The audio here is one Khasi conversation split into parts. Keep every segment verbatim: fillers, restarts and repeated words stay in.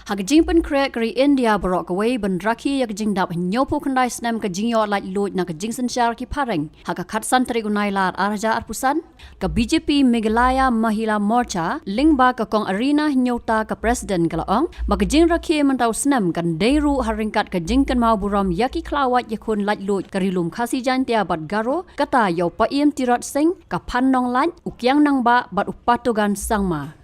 Ha ka jingpynkhreh ka ri India baroh kawei ban rakhe ïa ka jingdap hynñiewphew khyndai snem ka jingïoh laitluid na ka jingsynshar ki phareng ha ka khatsan tarik u Nailar arhajar arphew san, ka B J P Meghalaya Mahila Morcha lyngba ka Kong Arena Hynñiewta ka President ka la ong ba ka jingrakhe mynta u snem kan dei ruh ha ryngkat ka jingkynmaw burom ïa ki khlawait ïakhun laitluid ka Ri Lum Khasi Jaiñtia bad Garo, kata ïa u Paiem Tirot Sing, ka Phan Nonglait, u Kiang Nangbah bad u Patogan Sangma.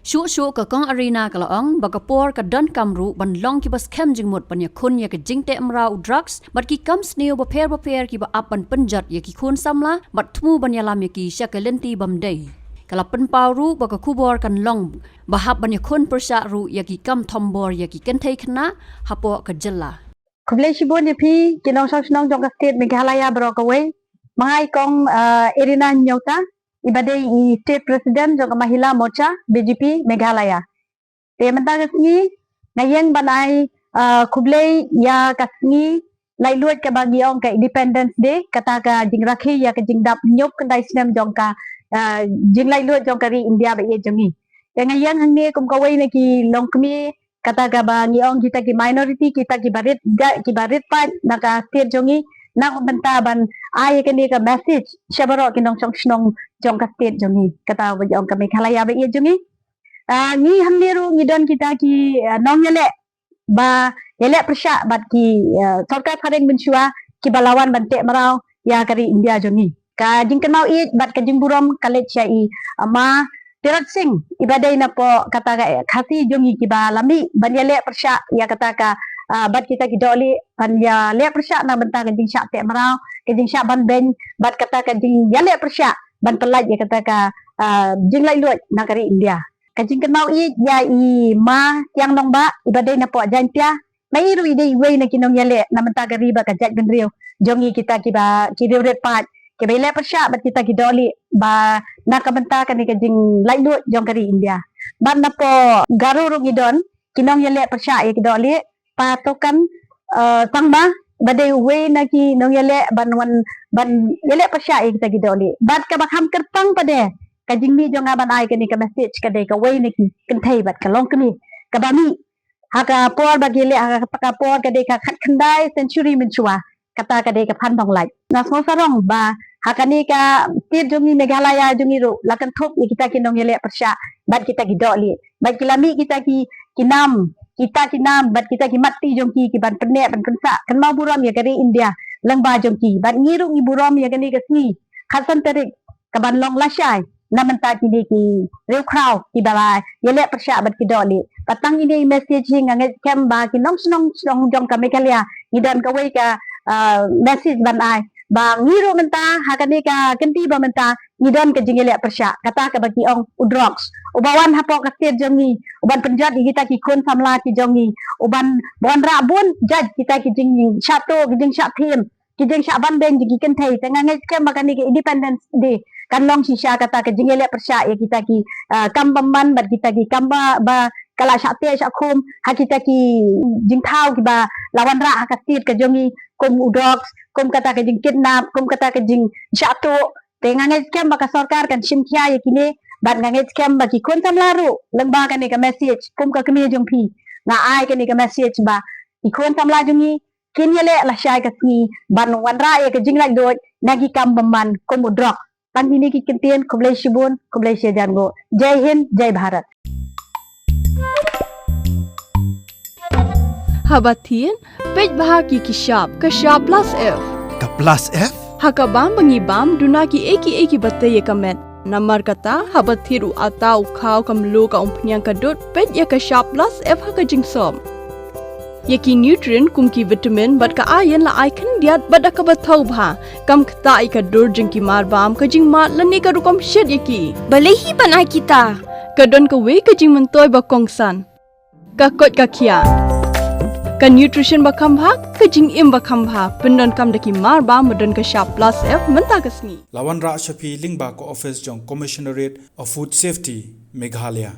Shuh shuh ka Kong Arena ka la ong ba ka por ka donkam ruh ban long kiba skhem jingmut ban ïakhun ïa ka jingteh mraw u drugs bad ki kam sniew bapher bapher kiba ap ban pynjot ïa ki khun samla bad thmu ban ïalam ïa ki sha ka lynti bym dei. Ka la pynpaw ruh ba ka khubor kan long ba hap ban ïakhun pyrshah ruh ïa ki kam thombor ïa ki kynthei khynnah hapoh ka jylla. Khublei shibun ïa phi ki nongshong shnong jong ka state Meghalaya baroh kawei. Ma nga i Kong, ah, Arena Hynñiewta, iba dei i State President jong ka Mahila Morcha B J P Meghalaya. Te mynta ka sngi nga ïeng ban ai, ah, khublei ïa ka sngi laitluid kaba ngi ong ka Independence Day, kata ka jingrakhe ïa ka jingdap hynñiewphew khyndai snem jong ka, ah, jinglaitluid jong ka ri India ba ïeit jong ngi. Te nga ïeng hangne kum kawei na ki longkmie, kata kaba ngi ong kita ki minority, kita kiba rit ja, kiba rit paid na ka state jong ngi, na ka bynta ban ai kane ka message sha baroh ki nongshong shnong jong ka state jong ngi, kata ba ngi ong ka Meghalaya ba ïeit jong ngi. Ah, ngi hangne ruh ngi don kita ki, ah, nongïaleh ba ïaleh pyrshah bad ki, ah, sorkar phareng mynshuwa kiba la wan ban teh mraw ïa ka ri India jong ngi. Ka jingkynmaw ïeit bad ka jingburom ka leit sha i, ah, Ma Tirot Sing, iba dei napoh kata ka, eh, Khasi jong ngi kiba la mih ban ïaleh pyrshah ïa kata ka, ah, bad kita ki dohlieh ban ïaleh pyrshah na bynta ka jingshah teh mraw, ka jingshah ban beiñ bad kata ka jingïaleh pyrshah ban pyllait ïa kata ka, ah, jinglaitluid na ka ri India. Ka jingkynmaw ïeit ïa i Ma Kiang Nangbah, iba dei napoh Jaiñtia, ma i ruh i dei iwei na ki nongïaleh na bynta ka ri bad ka jaitbynriew jong ngi kita kiba ki riewrit paid, kiba ïaleh pyrshah bad kita ki dohlieh ba na ka bynta kane ka jinglaitluid jong ka ri India. Bad napoh Garo ruh ngi don ki nongïaleh pyrshah ïa ki dohlieh, Patogan, eh, Sangma, ba dei uwei na ki nongïaleh ban wan ban ïaleh pyrshah ïa kita ki dohlieh. Bad kaba kham kyrpang pat de, ka jingmih jong nga ban ai kane ka message ka dei kawei na ki kynthei bad ka longkmie kaba mih ha ka por ba ki leh ha kata ka por ka dei ka khatkhyndai century mynshuwa, kata ka dei ka Phan Nonglait. Nga sngewsarong ba ha kane ka state jong ngi Meghalaya jong ngi ruh la kynthup ïa kita ki nongïaleh pyrshah bad kita ki dohlieh. Bad ki la mih kita ki, ki nam, kita ki nam bad kita ki mat ti jong ki, ki ban pynneh ban pynsah kynmaw burom ïa ka ri India lyngba jong ki. Bad ngi ruh ngi burom ïa kane ka sngi khatsan tarik ka ban long lashai na bynta kine ki riewkhraw kiba la ïaleh pyrshah bad ki dohlieh. Bad tang ine i message hi nga ngeit skhem ba ki nongshong shnong jong ka Meghalaya ngi don kawei ka, ah, message ban ai ba ngi ruh mynta ha kane ka kynti ba mynta ngi don ka jingïaleh pyrshah kata kaba ki ong u drugs, uba wan hapoh ka state jong ngi, uban pynjot ïa kita ki khun samla ki jong ngi, uban, uban wanrah bun jait kita ki jingshah tuh, ki jingshah thiem, ki jingshah ban beiñ jong ki kynthei. Te nga ngeit skhem ba kane ka Independence Day kan long shisha kata ka jingïaleh pyrshah ïa kita ki, ah, kam bymman bad kita ki kam ba, ba ka la shah teh shah khum ha kita ki jingthaw kiba la wanrah ha ka state ka jong ngi, kum u drugs, kum kata ka jingkidnap, kum kata ka jingshah tuh. Te nga ngeit skhem ba ka sorkar kan shim khia ïa kine, bad nga ngeit skhem ba ki khun samla ruh lyngba kane ka message kum ka kmie jong phi, nga ai kane ka message ba ki khun samla jong ngi kin ïaleh lashai ka sngi ban wanrah ïa ka jinglaitluid na ki kam bymman kum u drok. Tang kine ki kyntien, khublei shibun, khublei shihajar nguh. Jai Hind, Jai Bharat. Haba thied, peit bha ki ki shap, ka shap plus F. Ka plus F? Ha ka bam ba ngi bam, duna kiei kiei kiba tei ïa ka met. Namar kata, haba thied u atta, u khaw, ka mluh, ka umphniang, ka dud, peit ïa ka shap plus F ha ka jingsop. Ïa ki nutrient kum ki vitamin bad ka iron la ai khyndiat bad da kaba thaw bha. Kam ktah ïa ka dur jong ki mar bam, ka jingmad lane ka rukom shet ïa ki. Balei hi ban ai kita? Ka don kawei ka jingmyntoi ba kongsan. Ka koit ka khiah. Ka nutrition ba kham bha, ka jingim ba kham bha. Pyndonkam da ki mar bam ba don ka shap plus F mynta ka sngi. La wanrah sha phi lyngba ka office jong Commissionerate of Food Safety, Meghalaya.